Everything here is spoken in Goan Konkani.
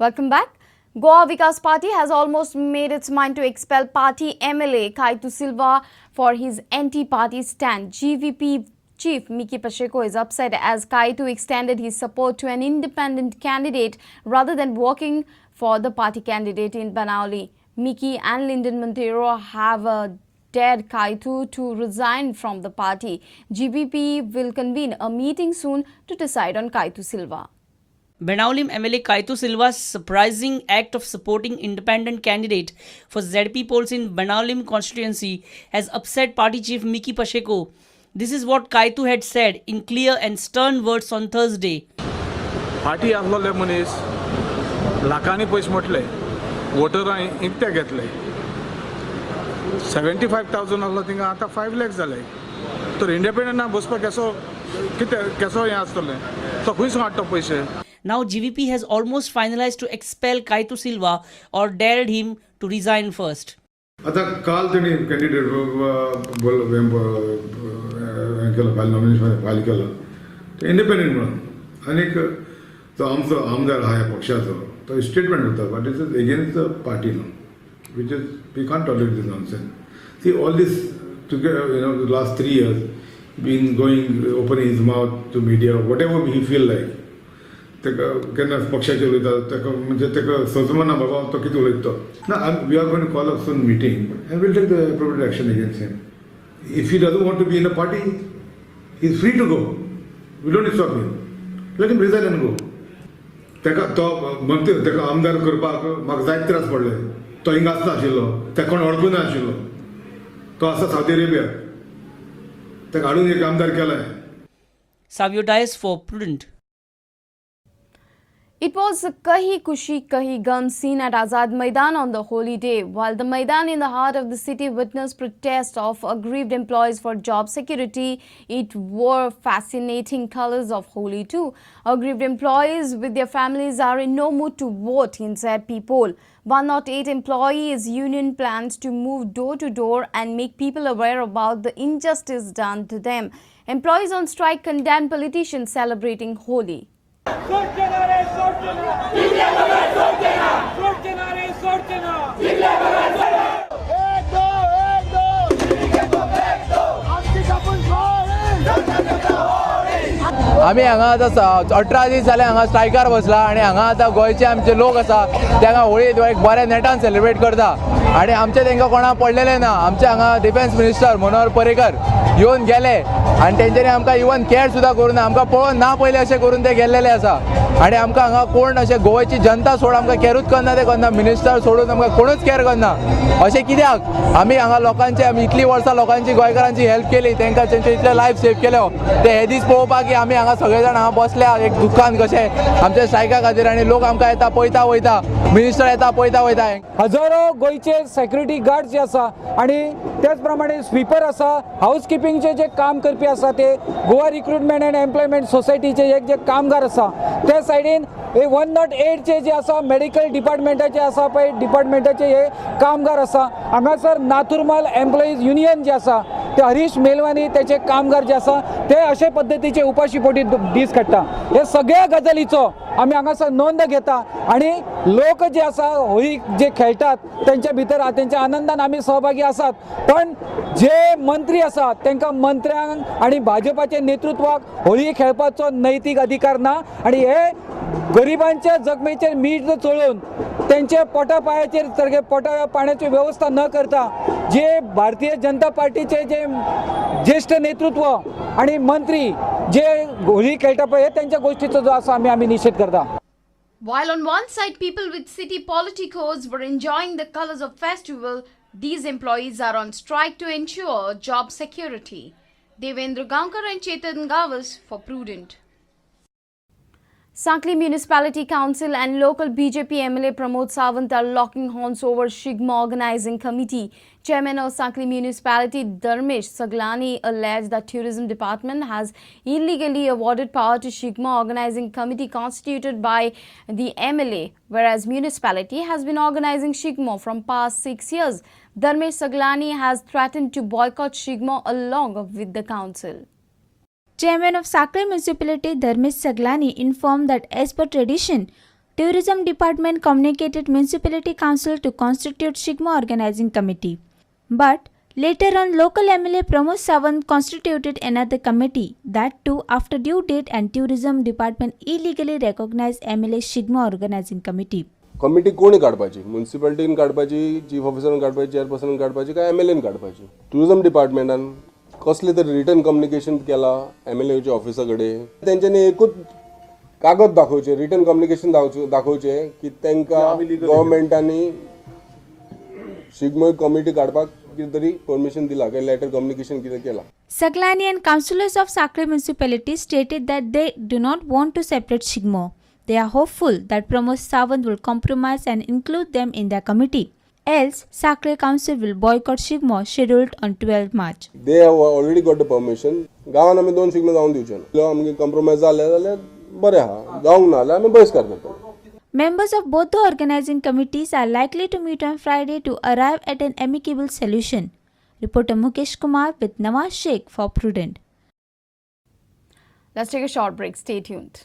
Welcome back. Goa Vikas Party has almost made its mind to expel party MLA Caitu Silva for his anti-party stand. GVP chief Miki Pacheco is upset as Caitu extended his support to an independent candidate rather than working for the party candidate in Benaulim. Miki and Lyndon Montero have dared Caitu to resign from the party. GVP will convene a meeting soon to decide on Caitu Silva. Benaulim MLA Caitu Silva's surprising act of supporting independent candidate for ZP polls in Benaulim constituency has upset party chief Miki Pacheco. This is what Caitu had said in clear and stern words on Thursday. फाटी आसलोले मनीस लाखांनी पयशे म्हटले, वोटरां इकते घेतले. 75,000 आसलो थिंगा, आतां 5 लॅक्स जाले. तर इंडिपेंडंटा बसपाक केसो कितें केसो हें आसतलें? तो खंयसून हाडटा पयशे? Now GVP has almost finalized to expel Caitu Silva or dared him to resign first. आतां काल तेणी कॅन्डिडेट हें केलो, फायल, नॉमिनेशन फायल केलो ते इंडिपेंडंट म्हणून. आनीक तो आमचो आमदार आहा ह्या पक्षाचो, तो स्टेटमेंट करता, but is is against the party न्हू, which is we can't tolerate this nonsense. See, all this together, last 3 years been going, open his mouth to media, whatever he feel like. ताका केन्ना पक्षाचेर उलयता, ताका म्हणजे ताका सजमना बाबा तो कितें उलयता तो ना. We are going to call up soon meeting and we'll take the appropriate action against him. If he doesn't want to be in a party, he is free to go. We don't stop him. Let him resign and go. ताका तो मंत्री, ताका आमदार करपाक म्हाका जायते त्रास पडले. तो हिंगा आसना आशिल्लो, ताका कोण वळखूना आशिल्लो. तो आसा सावदी अरेबिया, ताका हाडून एक आमदार केलाय. Savio Dias for Prudent. It was a Kahi Kushi Kahi Gum scene at Azad Maidan on the holy day. While the Maidan in the heart of the city witnessed protests of aggrieved employees for job security, it wore fascinating colors of Holi too. Aggrieved employees with their families are in no mood to vote in ZP poll. 108 Employees Union plans to move door to door and make people aware about the injustice done to them. Employees on strike condemn politicians celebrating Holi. सोडचे ना रे, सोडचे ना, सोडचे ना रे, सोडचे ना. एक दो, एक दो, आमची कापून. आमी हांगा आतां 18 दीस जाले हांगा स्ट्रायकार बसला आनी हांगा आतां गोंयचे आमचे लोक आसा ते हांगा होळी एक बऱ्या नेटान सेलिब्रेट करता आनी आमचे तांकां कोणाक पडलेलें ना. आमचे हांगा डिफेन्स मिनिस्टर मनोहर पर्रीकर येवन गेले आनी तेंच्यांनी आमकां इवन कॅर सुद्दां करूं ना. आमकां पळोवन ना पयलें अशें करून ते गेल्लेले आसा आनी आमकां हांगा कोण अशें गोंयची जनता सोड आमकां कॅरूच करना. ते करना, मिनिस्टर सोडून आमकां कोणूच कॅर करना. अशें कित्याक? आमी हांगा लोकांचे, आमी इतलीं वर्सां लोकांची, गोंयकारांची हेल्प केली, तांकां तेंचे इतले लायफ सेव केल्यो, ते हे दीस पळोवपाक की आमी हांगा सगळे जाण हांगा बसल्या एक दुख्खान कशें आमच्या स्ट्रायका खातीर. आनी लोक आमकां येता पळयता वयता, मिनिस्टर येता पळयता वयता. हजारो गोंयचे सेक्युरिटी गार्ड जे आसा आणि त्याच प्रमाणे स्वीपर आसा, हाऊस किपिंगचे जे काम करपी आसा, ते गोवा रिक्रुटमेंट अँड एम्प्लॉयमेंट सोसायटीचे एक जे कामगार आसा, त्या सायडीन हे 108चे जे आसा, मेडिकल डिपार्टमेंटाचे आसा पळय, डिपार्टमेंटाचे हे कामगार आसा. हांगासर नाथुरमल एम्प्लॉईज युनियन जे आसा, ते हरीश मेलवानी त्याचे कामगार जे आसा, ते अशे पद्दतीचे उपाशी पोटी दीस काडटा. हे सगळ्या गजालीचो आमी हांगासर नोंद घेता आणि लोक जे आसा होळी जे खेळटात, तेंच्या भितर तेंच्या आनंदान आमी सहभागी आसात. पण जे मंत्री आसात, तांकां, मंत्र्यांक आनी भाजपाचे नेतृत्वाक होळी खेळपाचो नैतीक अधिकार ना. आनी हे गरिबांच्या जखमेचेर मीठ चोळून त्यांच्या पोटा पायाचेर सारके पोटा पाण्याची व्यवस्था न करता जे भारतीय जनता पार्टीचे जे ज्येष्ठ नेतृत्व आणि मंत्री जे होळी खेळटा पळय, हे त्यांच्या गोष्टीचो जो आसा आमी निशेध करता. While on one side people with city politicos were enjoying the colors of festival, these employees are on strike to ensure job security. Devendra Gaonkar and Chetan Gavas for Prudent. Sankhali Municipality Council and local BJP MLA Pramod Sawant are locking horns over Shigmo Organizing Committee. Chairman of Sankhali Municipality Dharmesh Saglani alleged that Tourism Department has illegally awarded power to Shigmo Organizing Committee constituted by the MLA, whereas municipality has been organizing Shigmo from past 6 years. Dharmesh Saglani has threatened to boycott Shigmo along with the council. Chairman of Sankhali Municipality Dharmesh Saglani informed that as per tradition, Tourism Department communicated Municipality Council to constitute Shigmo Organizing Committee. But later on, local MLA Pramod Sawant constituted another committee, that too after due date, and Tourism Department illegally recognized MLA Shigmo Organizing Committee. Committee कोणी काडपाची? मुन्सिपालिटीन काडपाची, चीफ ऑफिसरान काडपाची, चेअरपर्सनान काडपाची काय एम एल एन काडपाची? टुरिझम डिपार्टमेंटान कसले तरी रिटर्न कम्युनिकेशन केला एम एल एच्या ऑफिसा कडेन? तेंच्यांनी एकूच कागद दाखोवचें, रिटर्न कम्युनिकेशन दाखोवचें की तांकां गव्हर्मेंटांनी शिगमो कमिटी काडपाक कितें तरी परमिशन दिलां काय लेटर कम्युनिकेशन कितें केलां. Saglani and councillors of Sakre municipality stated that they do not want to separate Shigmo. They are hopeful that Pramod Sawant will compromise and include them in their committee. Else, Sakre Council will boycott Shigmo scheduled on 12 March. They have already got the permission. गांवान आमी दोन शिगमे जावन दिवचे ना. आमगे कॉम्प्रोमायज जालें जाल्यार बरें आहा, जावंक ना जाल्यार आमी बहिश्कार करतले. Members of both the organizing committees are likely to meet on Friday to arrive at an amicable solution. Reporter Mukesh Kumar with Nawaz Sheikh for Prudent. Let's take a short break. Stay tuned.